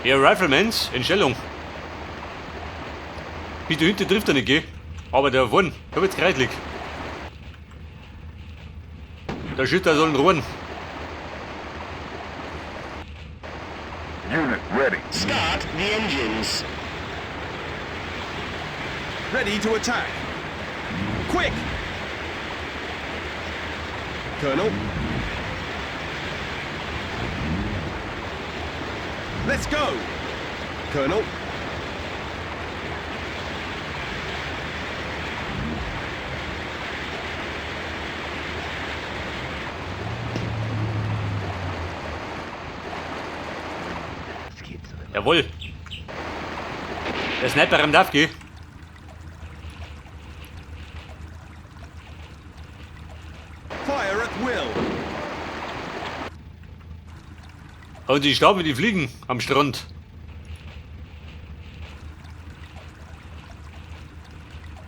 Ja, Riflemans in Stellung. Bis dahinter trifft er nicht, gell? Aber der vorne, da wird's kreislig. Der Schütter sollen ruhen. Unit ready. Start the engines. Ready to attack. Quick! Colonel. Let's go! Colonel. Das geht so immer. Jawohl. Der Sniper rammt auf, gell? Fire at will. Und die Stauben, die fliegen am Strand.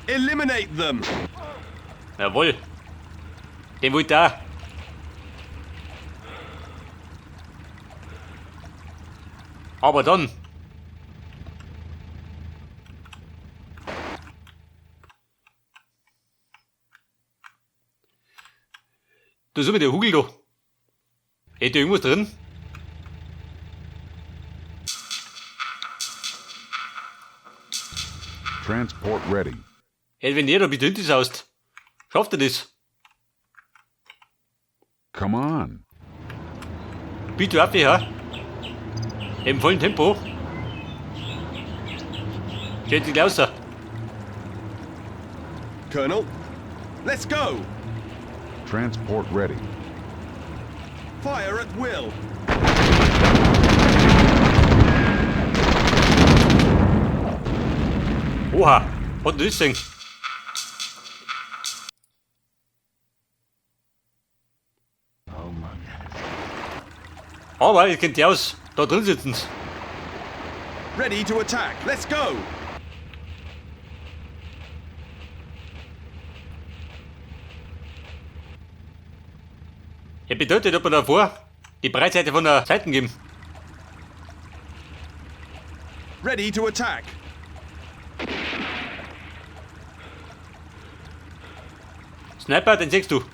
Eliminate them. Jawohl. Den wollte da. Aber dann. Da ist immer der Hugel da. Hätte irgendwas drin? Transport ready. Hey, wenn der da bitte hinten saust. Schafft er das? Come on. Bitte auf, ja. Im vollen Tempo. Steht sich raus. Colonel. Let's go. Transport ready. Fire at will. Oha, hat denn das Ding? Oh Mann, das geht Aber ich kennt die aus. Da drin sitzen's. Ready to attack. Let's go. Ja, bedeutet, ob wir davor die Breitseite von der Seite geben. Ready to attack. Sniper, den siehst du.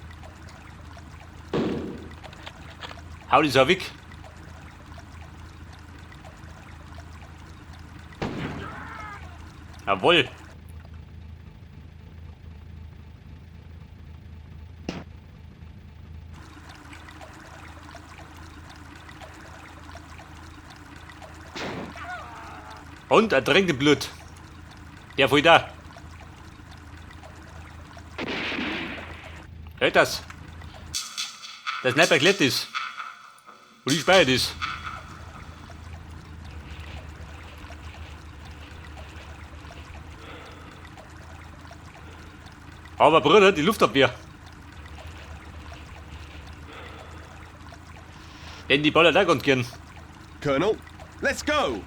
Hau die so weg. Jawohl. Und er trinkt im Blut. Der voll da. Hört das? Der Sniper klebt ist. Und ich speichere das. Aber Bruder, die Luftabwehr. Denn die ballert auch ganz gern. Colonel, let's go.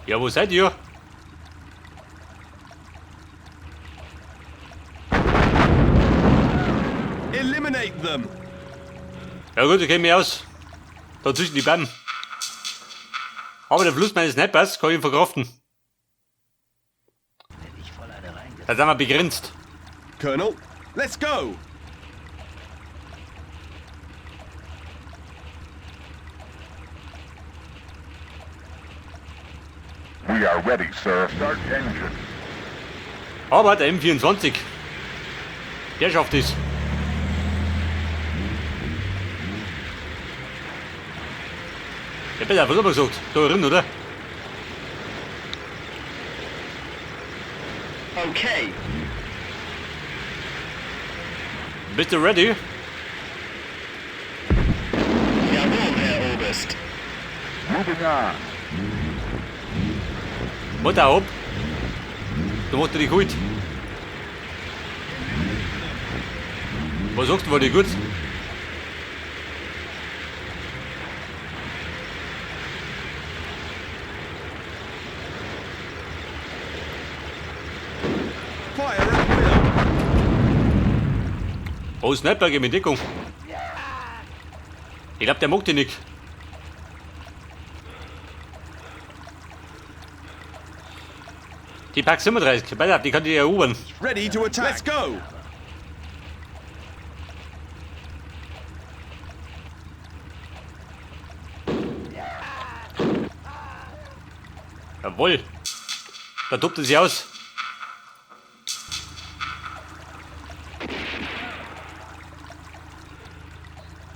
Ja, wo seid ihr? Eliminate them. Ja gut, ich kenne mich aus. Da zwischen die Bäumen. Aber der Fluss meines Snipers kann ich verkraften. Hätte ich voll eine reingesetzt. Da sind wir begrenzt. Colonel, let's go. We are ready, sir. Start engine. Aber der M24, der schafft es. Ich hab was haben wir gesagt? Da drin, oder? Okay. Bist du ready? Jawohl, Herr Oberst. Moving on. Mutter ab. Du machst dich gut. Was sagst du, war die gut? Fire at will. Oh, Sniper, geh mit Deckung. Ich glaub, der mag die nicht. Die Pack 37, pass auf, die kann die erobern. Ready to attack. Let's go. Jawohl. Da tobt er sich aus.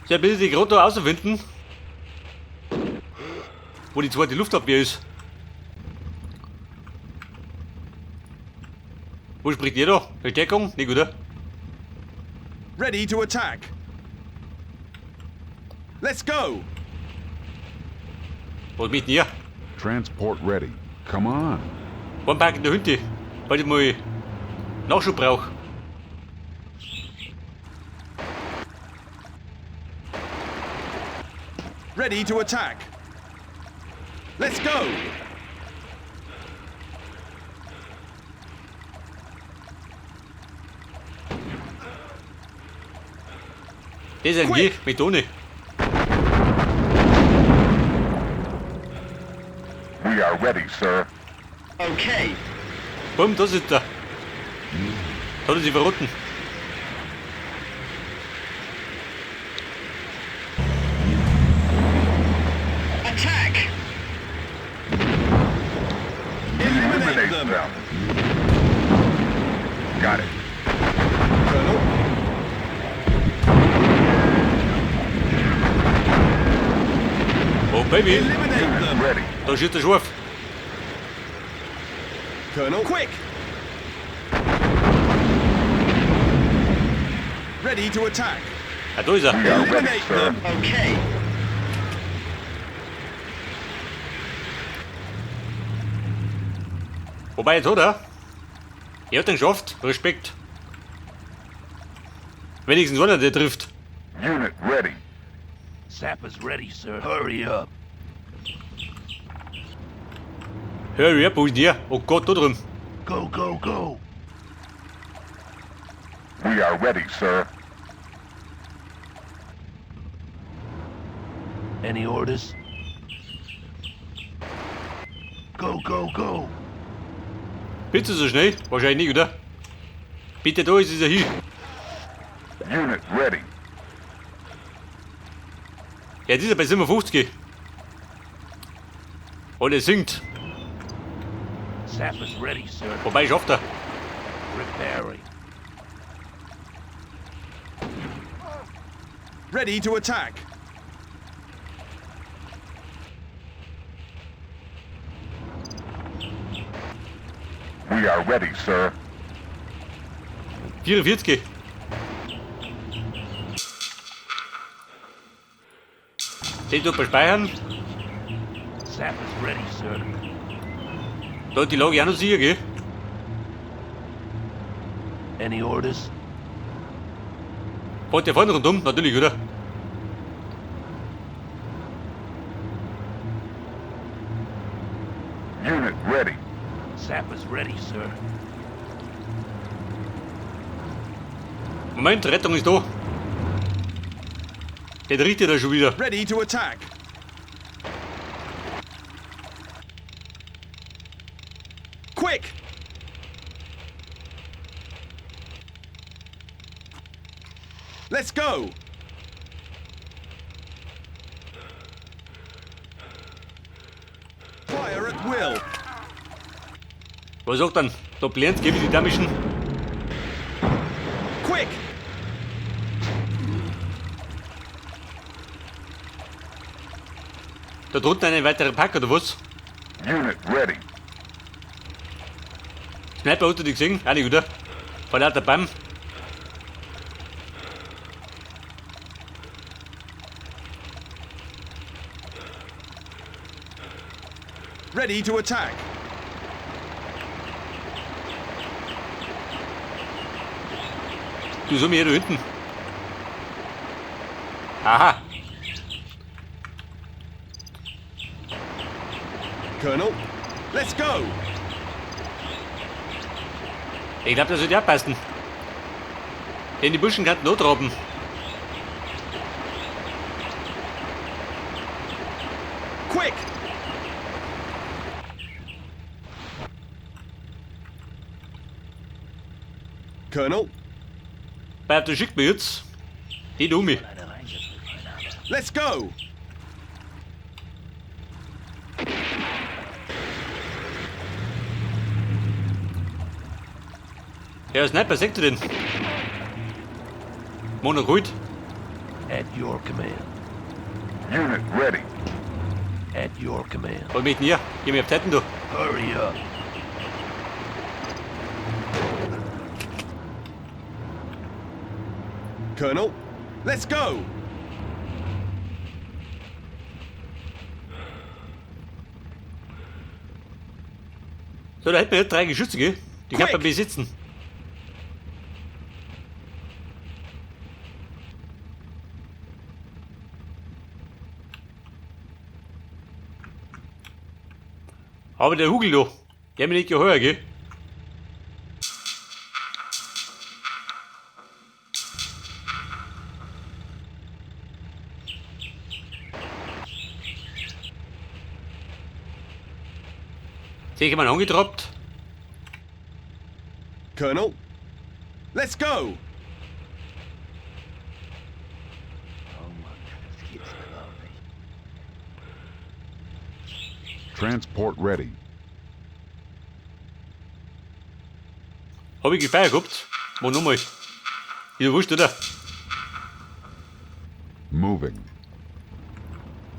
Ja, bitte die gerade da rausfinden, wo die zweite Luftabwehr ist. Wo spricht ihr da? Verstärkung? Nicht, oder? Ready to attack. Let's go. Was mit ihr? Transport ready. Come on. Warum packen die Hunde? Weil ich mal Nachschub brauche. Ready to attack. Let's go. Das ist ein Quick. G mit ohne. We are ready, sir. Okay. Bumm, da sitzt er. Da hat er sich verrotten. Attack. Eliminate Eliminate them. them. Got it. Colonel. Oh Baby, Eliminate them. Ready. da schießt der Schwarf. Colonel, quick. Ready to attack. Ja, da ist er. We are ready, Eliminate sir. them. Okay. Wobei jetzt hat er. Er hat den geschafft. Respekt. Wenigstens einer, der trifft. Unit ready. Sappers ready, sir. Hurry up. Hurry up, wo ist der? Oh Gott, da drüben. Go, go, go. We are ready, sir. Any orders? Go, go, go. Bitte so schnell? Wahrscheinlich nicht, oder? Bitte, da ist er hin. Unit ready. Ja, jetzt ist er bei 57. Und er sinkt. Sappers ready, sir. Wobei, schafft er. Repairing. Ready to attack. We are ready, sir. 44. Den tut man speichern. Sappers ready, sir. Da hat die Lage auch noch sicher, gell? Any orders? Fährt der vorne rundum? Natürlich, oder? Unit ready. Sappers ready, sir. Moment, Rettung ist da. Der riecht ja da schon wieder. Ready to attack. Quick. Let's go. Fire at will. Was sagt dann? Da blendet, gebe ich die Damischen. Quick. Da drunten einen weiteren Pack, oder was? Unit ready. Sniper hat er die gesehen? Auch nicht, oder? Vor lauter Bam. Ready to attack. Du, so mir da hinten. Aha. Colonel, let's go. Ich glaube, das wird ja passen. Denn die Buschen kannten notgraben. Quick! Colonel, Bei der schickt mir jetzt. Die Dummi. let's go. Ja, Sniper, seht ihr den? Mono gut. At your command. Unit ready. At your command. Was mit dir? Geh mir auf Zeiten, du. Hurry up. Colonel, let's go. So, da hätten wir jetzt drei Geschütze, gell? Die kann Quick. man besitzen. Aber der Hugel da, der mir nicht geheuer, gell? Sehe ich mal angetroppt. Colonel, let's go. Oh Mann, das gibt's überhaupt nicht. Transport ready. Hab ich gefeiert gehabt. Wo nochmal? Ist ja wurscht, oder? Moving.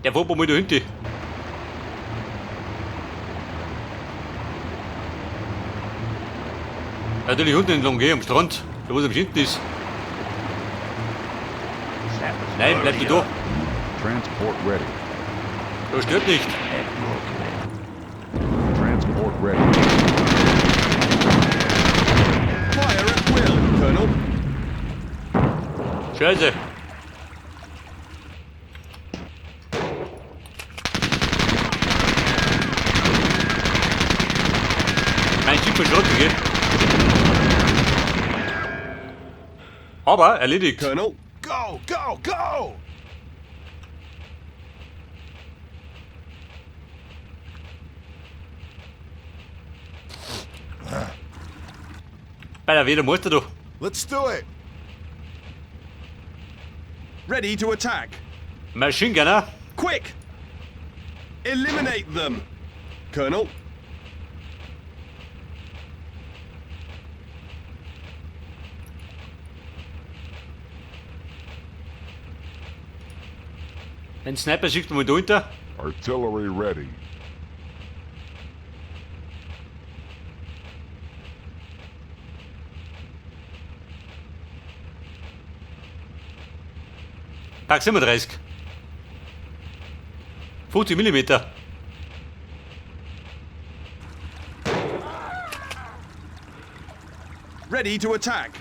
Der fährt mal da hinten. Natürlich unten entlang gehen, am Strand, da wo es am schönsten ist. Sappers, Nein, bleib hurry du da. up. Transport ready. Das stört nicht. At your command. Transport ready. Fire at will, Colonel. Scheiße. Mein Jeep verschrottet, gell? Aber erledigt. Colonel, Go, go, go! Bei der Weder musst du da. Let's do it! ready to attack. Machine Gunner. Quick! Eliminate them. Colonel, Ein Sniper schickt mal da hinter. Artillery ready. Pak 37. 50 Millimeter. ready to attack.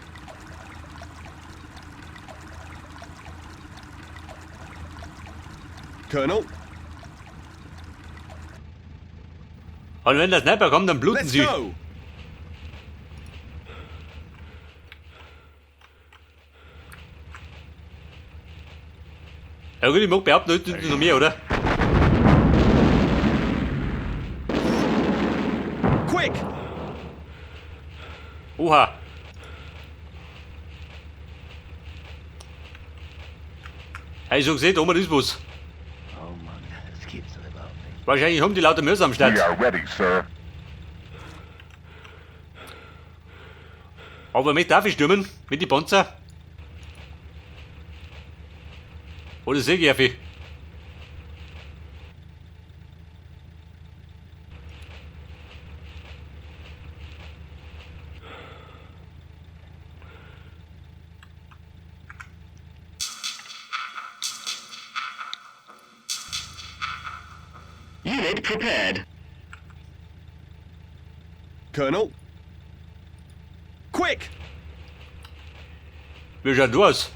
Colonel, Und wenn der Sniper kommt, dann bluten let's sie. go. Ja gut, ich mag behaupten, da hinten ist noch mehr, oder? Quick! Oha. Hey, so gesehen, da oben ist was. Oh Mann, das gibt's doch überhaupt nicht. Wahrscheinlich haben die lauter Mörser am Start. We are ready, sir. Aber mit darf ich stürmen? Mit die Panzer? Oder sehe ich viel? Unit prepared. Colonel. Quick! Wie schaut du aus?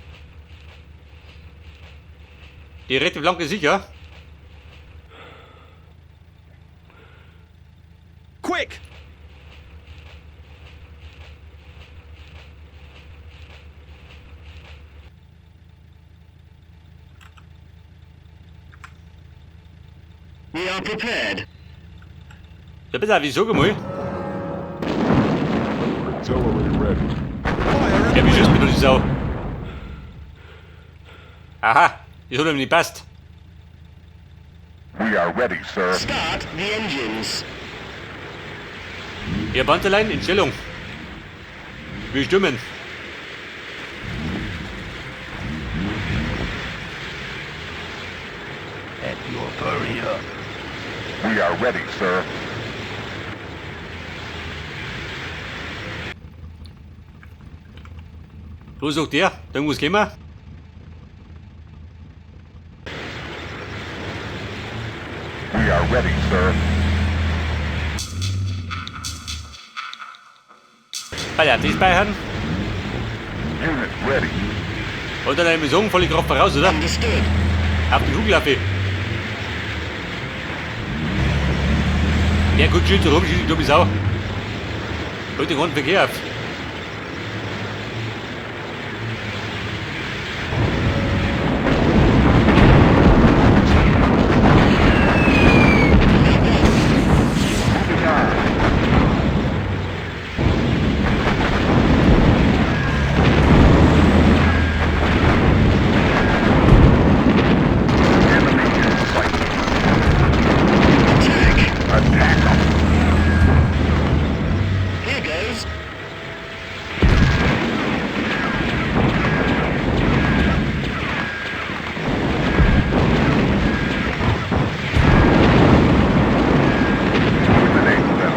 Die rechte Flanke sicher. Quick! We are prepared. Ja, pass auf, ich sag einmal. Artillery ready. Fire at Ja, wie will. schießt mich doch die Sau? Aha, das hat ihm nicht passt. We are ready, sir. Start the engines. Ihr Panzerlein in Stellung. Wir stürmen. At your barrier. We are ready, sir. Was sagt der? Da muss kommen. We are ready, sir. Ah ja, das speichern. Unit ready. Und dann eine Mission volle Kraft voraus, oder? Understood. Auf die Kugelaffe. Ja gut, schießt rum, schießt die dumme Sau. Halt den ganzen Verkehr auf. Moving on. Enemy in sight. Attack. Attack 'em. Here goes. Eliminate them.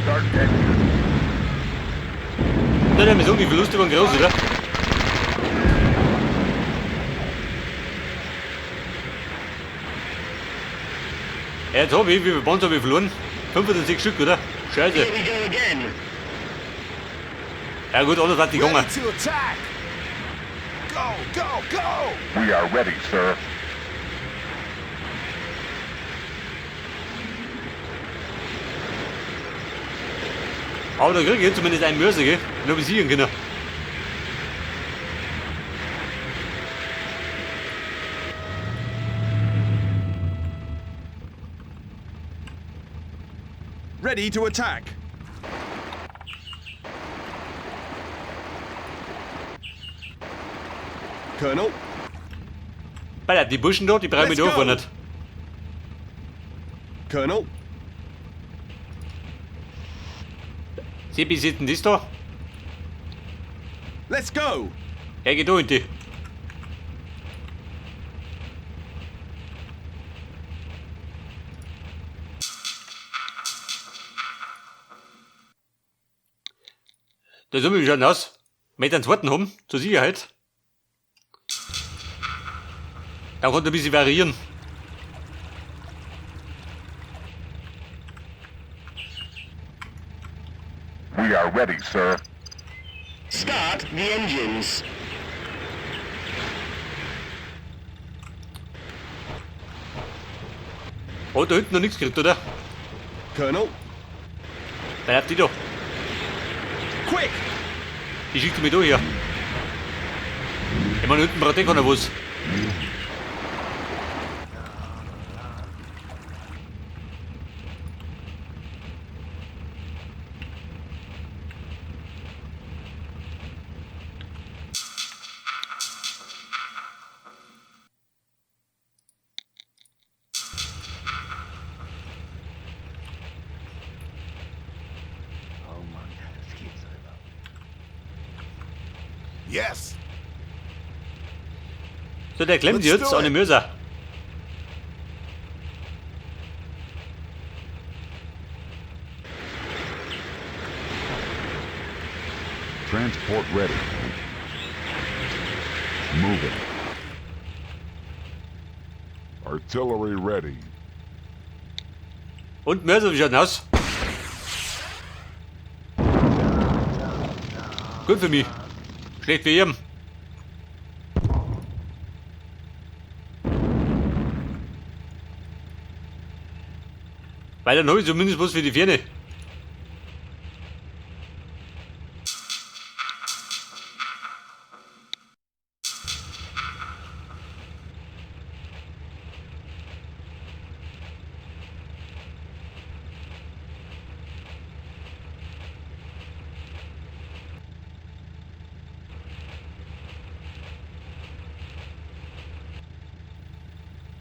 Start engine. Dann haben wir die Verluste waren groß, oder? Ja, jetzt hab ich, wie viele Panzer hab ich verloren? 65 Stück, oder? Scheiße. Here we go again. Ja gut, anders hat die gegangen. Ready to attack. Go, go, go! We are ready, sir. Aber da krieg ich zumindest einen Mörser, gell? Den hab ich sichern können. Ready to attack. Colonel, Alter, die Burschen dort, die brauchen mich Let's da go. auch nicht. Colonel, Seppi, sieht denn das da? let's go. Er geht da in die. Da sind wir schon aus. Mit einen zweiten haben, zur Sicherheit. Dann kann er ein bisschen variieren. We are ready, sir. Start the engines. Hat da hinten noch nichts gekriegt, oder? Colonel, Bleib die da. quick! Die schickt mich da her. Ich meine, hinten braucht eh keiner was. Oh Mann, das geht's doch überhaupt. Yes. So, der klemmt Let's jetzt do an den it. Mörser. Transport ready. Moving. Artillery ready. Und Mörser, wie schaut denn aus? Gut für mich. Schlecht für ihn. Weil dann hab ich zumindest was für die Ferne.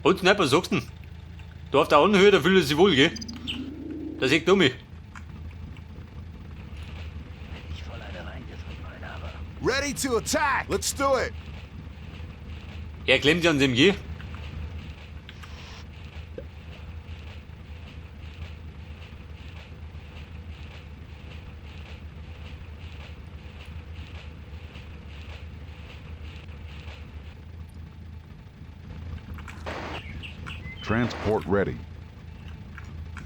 Und Sniper, sagst du? Da auf der Anhöhe, da fühlt er sich wohl, gell? Da sieht er mich. Wenn ich voll eine reingedrückt, mein Aber. Ready to attack. Let's do it. Er klemmt sich ans MG. Transport ready.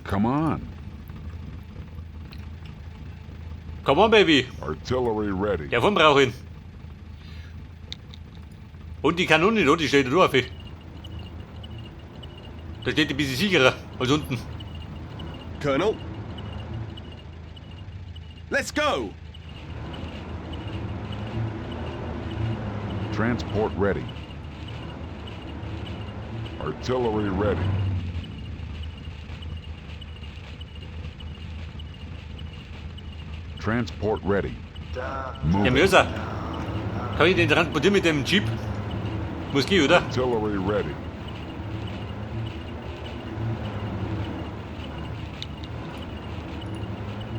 Come on. Come on, Baby. Artillery ready. Der von brauche ich. Und die Kanone, da, die steht da auf. Da steht die ein bisschen sicherer als unten. Colonel. Let's go. Transport ready. Artillery ready. Transport ready. Der Moving. Mörser. Kann ich den transportieren mit dem Jeep? Muss gehen, oder? Artillery ready.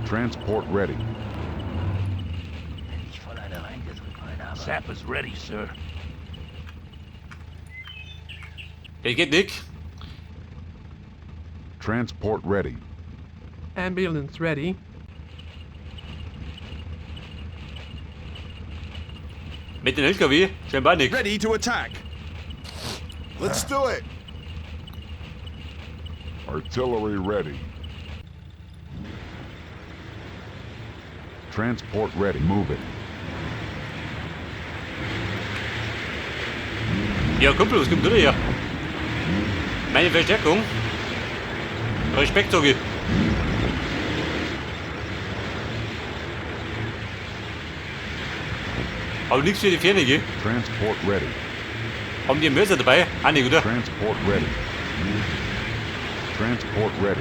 Transport ready. Wenn ich voll eine reingedrückt, mein Aber. Sappers ready, sir. Der geht nicht. Transport ready. Ambulance ready. Mit dem LKW scheinbar nicht. Ready to attack. Let's do it. Artillery ready. Transport ready. Moving. Ja, Kumpel, was kommt da her? Meine Verstärkung. Respekt, sag ich. Aber nichts für die Ferne, gell? Transport ready. Haben die einen Mörser dabei? Auch nicht, oder? Transport ready. Transport ready.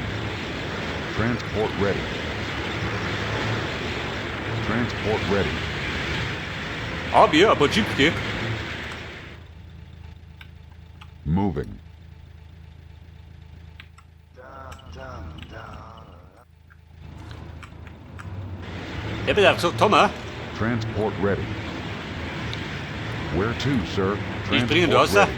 Transport ready. Transport ready. Aber ja, ein paar Jeeps, gell? Moving. Der hat gesagt, Thomas, Transport ready. Where to, sir? Ich bringe Transport raus. ready.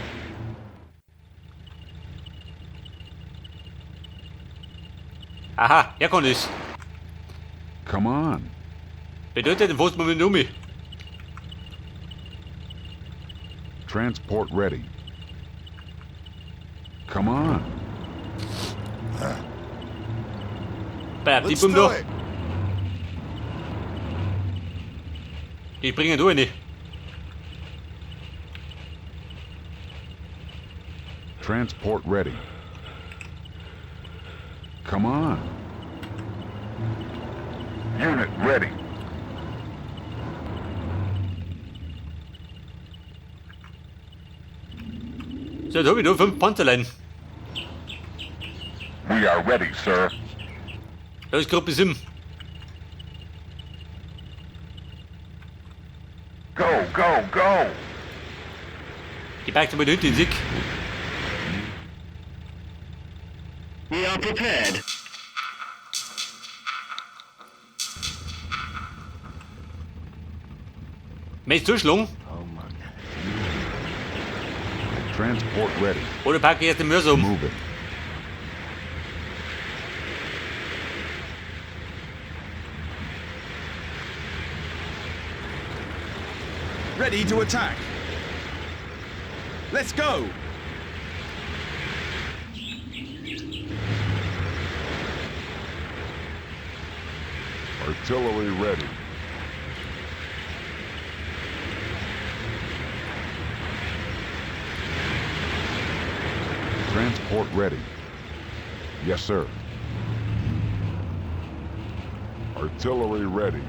Aha, er kann es. Come on. Bedeutet, den fährst du mit um. Transport ready. Come on. Bei die Let's Bum do da. it. Die bringen da rein. Transport ready. Come on. Unit ready. So, jetzt hab ich noch 5 Panzerlein. We are ready, sir. Da ist Gruppe 7. Go, go, go! Die packt aber hinten in den Sieg. We are prepared. Möchtest du zuschlagen? Oh Mann. Transport ready. Oder packe ich erst den Mörser um? Moving. Ready to attack. Let's go. Artillery ready. Transport ready. Yes, sir. Artillery ready.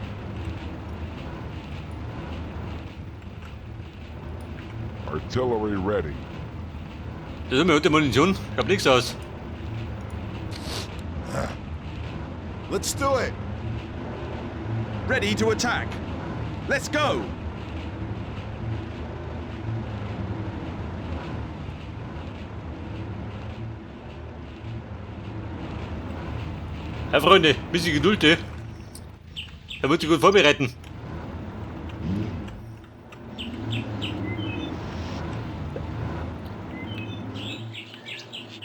Artillery ready. Das ist immer gute Munition. Ich hab nichts aus. Let's do it. Ready to attack. Let's go. Ja, Freunde, bisschen Geduld, eh? Da wird sich gut vorbereiten.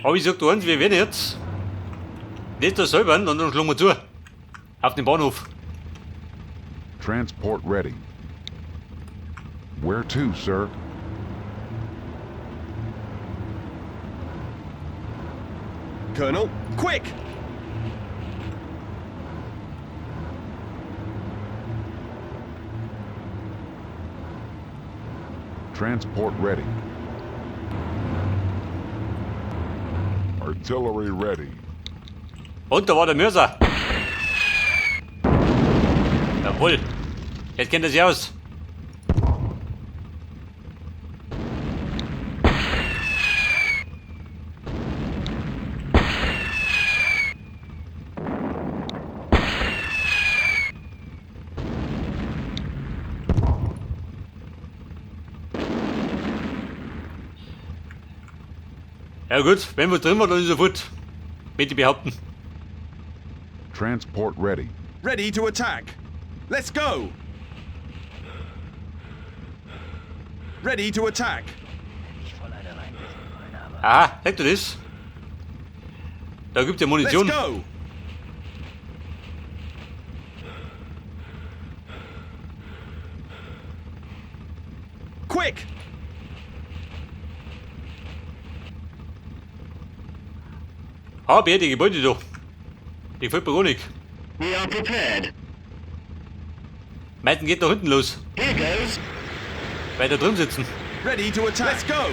Aber ich sag dir eins, wir werden jetzt nicht da säubern und dann schlagen wir zu. Auf den Bahnhof. Transport ready. Where to, sir? Colonel, quick! Transport ready. Artillery ready. Und da war der Mörser. Jawohl. Jetzt kennt er sich aus. Ja gut, wenn wir drin waren, dann ist er fort. Möchte ich behaupten. Transport ready. Ready to attack. Let's go. Ready to attack. Nicht voll eine reingetrunken, aber Aha, seht ihr das? Da gibt's ja Let's Munition. go. Quick! Hab ich die Gebäude da. Die gefällt mir gar nicht. We are prepared. Meistens geht da hinten los. Here goes. Weil da drin sitzen. Ready to attack. Let's go.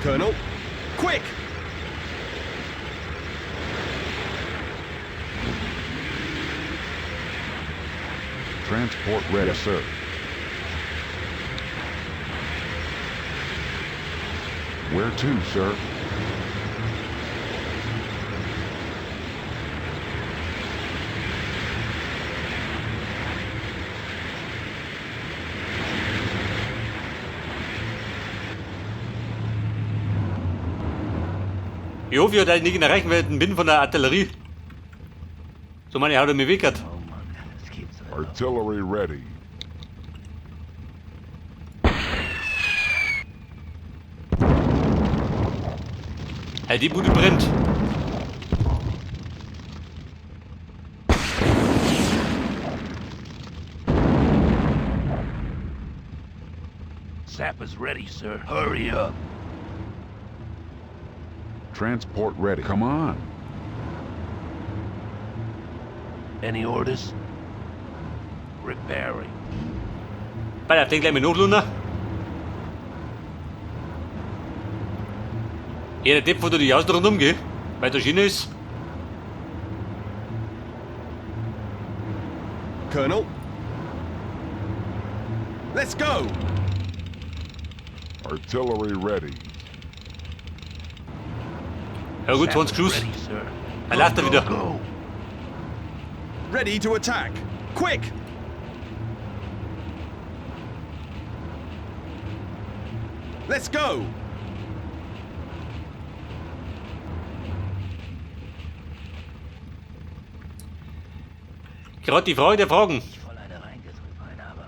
Colonel, quick! Transport ready. Yes, sir. Where to, sir? Ich hoffe, ich dass ich nicht in der Reichweite bin von der Artillerie. So meine haut er mir weggehört. oh Mann, das gibt's doch. Artillery ready. Hey, die Bude brennt. Sapper's ready, sir. Hurry up. Transport ready. Come on. Any orders? Repairing. Bei auf den gleich mal nachlunter. Jeder Depp, wo du die Jausen rundum geh, weil da Schiene ist. Colonel. Let's go. Artillery ready. Ja gut, 20 Sappers Schuss. ready, sir. Er lacht er Go, wieder. Go, go. Ready to attack. Quick! Let's go. Gerade die Frage der Fragen. Nicht voll eine reingetrunken, aber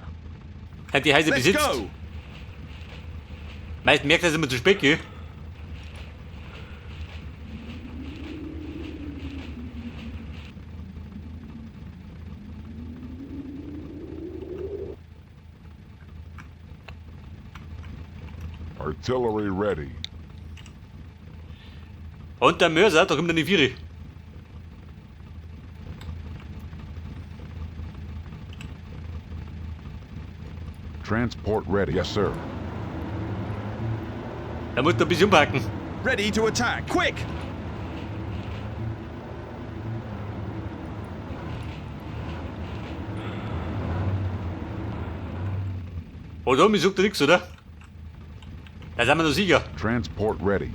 Hat die Heise Let's besitzt. go. Meist merkt, dass immer zu spät geht. Artillery ready. Und der Mörser, da kommt dann die Viere. Transport ready. Yes, sir. Da musst du ein bisschen umpacken. Ready to attack. Quick! Oder mir sagt er nichts, oder? Da sind wir noch sicher. Transport ready.